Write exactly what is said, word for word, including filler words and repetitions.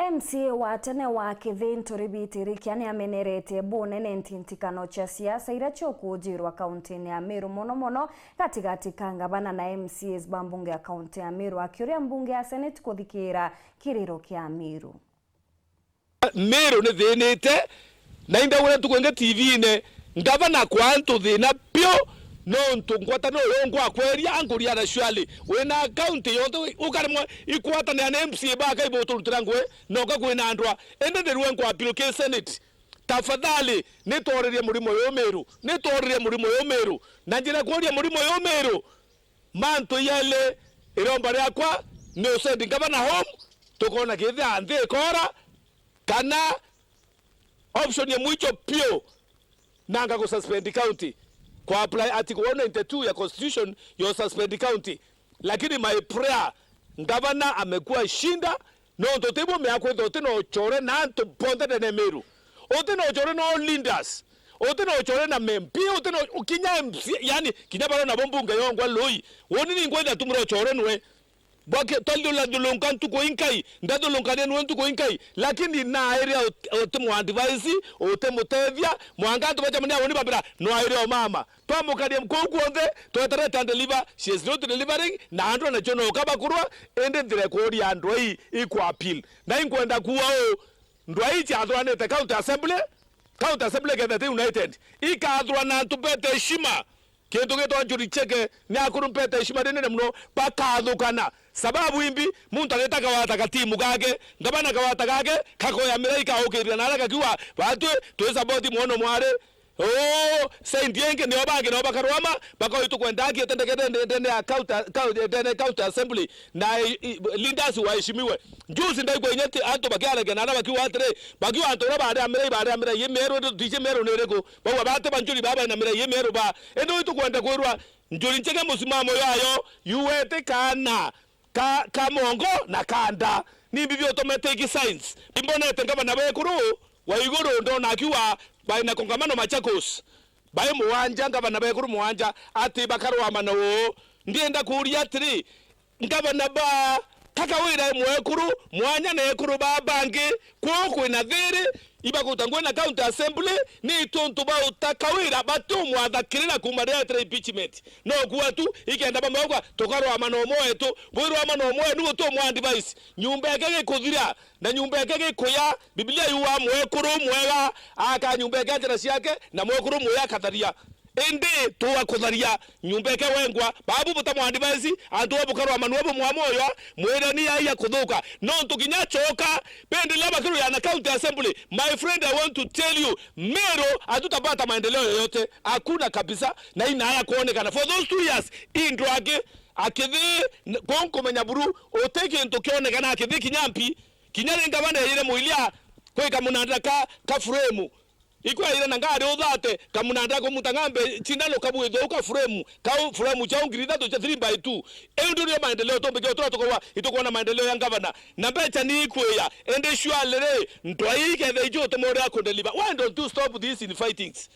M C A wa tene wa Kithintu Ribiti Rikia ni amenerete bunene ntintikano cia siasa iria ciukujirwa kauntiine ya Meru, mono mono gatigati ka ngavana na M C As ba mbunge ya kaunti ya Meru, akiuria mbunge ya Senate kuthikiira kiriro kia Meru. Meru ni thiinite, na indaugire ntuku ingi T V-ine, ngavana kwa antu thiina biu, nontu ngwataniro yongwa akweria, ankuria na Shwali, wina kaunti yonthe wi-, ukaremwa ikwatania na M C A baka ibuturutira ngui, noka kwina andwa, indi ndirue nkwa appeal ki Senate. Tafadhali, nitworirie murimo uyu Meru, nitworirie murimo uyu Meru, na njira kuuria murimo uyu Meru, mantu yeli iromba riakwa ni usendi ngavana home, tukona kethira nthi ikora, kana option ya mwicho piu, nanga ku suspend county, kwa apply article one ninety-two ya constitution ya suspend county. Lakini my prayer, ngavana amekuwa shinda, nontu tibumea kwithirwa uti na uchore na antu bonthe ndene Meru. Uti na uchore na all leaders. Uti na uchore na M P, uti na u-, kinya M C, yani, kinya baria nabo mbunge yongwa Lui. Woni ningwa ithatumura uchore nwe. Bwake, twathulunka ntuku inkai, ndathulunkania nwe ntuku inkai, lakini nairi ut-, uti mu advise, uti mutethia, mwanka antu bacamania woni babira, nwairi o mama. Twamukaria kuu kuonthe, tweterete and deliver, she is not delivering, na antu nacio noka bakurwa, indi nthira ikuuria antu ai iku appeal. Na inkwenda kuuga uu, ndwai ciathuranite county assembly, county assembly kethete united, ikathurana antu bete heshima. Kintu gitwa Njuri Chege ni akuru mpete heshima rinene muno, bakathukana. Sababu imbi, muntu agita kawata gatimu gake, ngabana kawata gake, kakoya mirai kaukirira na aria gakiuga, batwi, twi support mwono mwari. Oo, saindi ingi nio bangi nao bakarwama, bakauga, "Itukwenda haki itendekete ndene ya county, county, ndene ya county assembly, na i, i, leaders waheshimiwe." Juzi ndaigua inya ti antu bakiaragia na aria bakiuga atiri, bakiuga antu aria bari a mirai, bari a mirai imieru, indi tutiji mieru ni iriku? Bauga bati ba Njuri baba na mirai imieru ba. Indi itukwenda kwirwa Njuri Chege musimamo yayo, yuete kana ka, ka mongo na ka nda. Ni mbibi utomete iki signs. Imbonete ngavana wekuru wa iguru ndona akiuga baina kongamano Machakos. Bai muwanja, ngavana bekuru muwanja, ati bakarwamana uu. Ndienda kuuria atiri, ngavana ba ka Kawira e mwekuru, mwanya na ekuru ba bangi, kwou kwina thiri, ibakuruta ngugi na county assembly, ni tuntu bauta Kawira batumwathakirira kuuma riria etire impeachment. No kuuga tu, ikenda bamwauga, tukarwamana umwe wetu, bwirwamana umwe, nibu tumu advise. Nyumba eke gikuthira, na nyumba eke gikuya, Biblia yuga, "Mwekuru mwega aka nyumba eke njira ciake, na mwekuru muya akatharia." Indi tuga kutharia nyumba eke wengwa, babu butamu advise, antu bo bukarwa manua bumwa moyo, mwireni yai ya kuthuka. Nontu kinya acoka, bendelea bakiruya na county assembly. My friend, I want to tell you, Meru hatutapata maendeleo yoyote. Hakuna kabisa, na inaya kuonekana. For those two years, indwaki, akithi, konkumenya buru, uti kintu kionekana, akithi kinya mpi, kinya ri ngavana yire muilia, kwika munanda ka, ka frame. Ikwaire na ngari uthate, kamunanda kumuta ng'ambe, cindano kabwitho uka frame, kau frame chao ngiri ithatu cha three by two. Eu ndio ndio maendeleo tumbike utura tukawa, itukuona maendeleo ya ngavana. Na mbecha ni ikwiya, ende shwale ri, ndwai ikethe ijo utumurira kundeliver. Why don't you stop these infightings?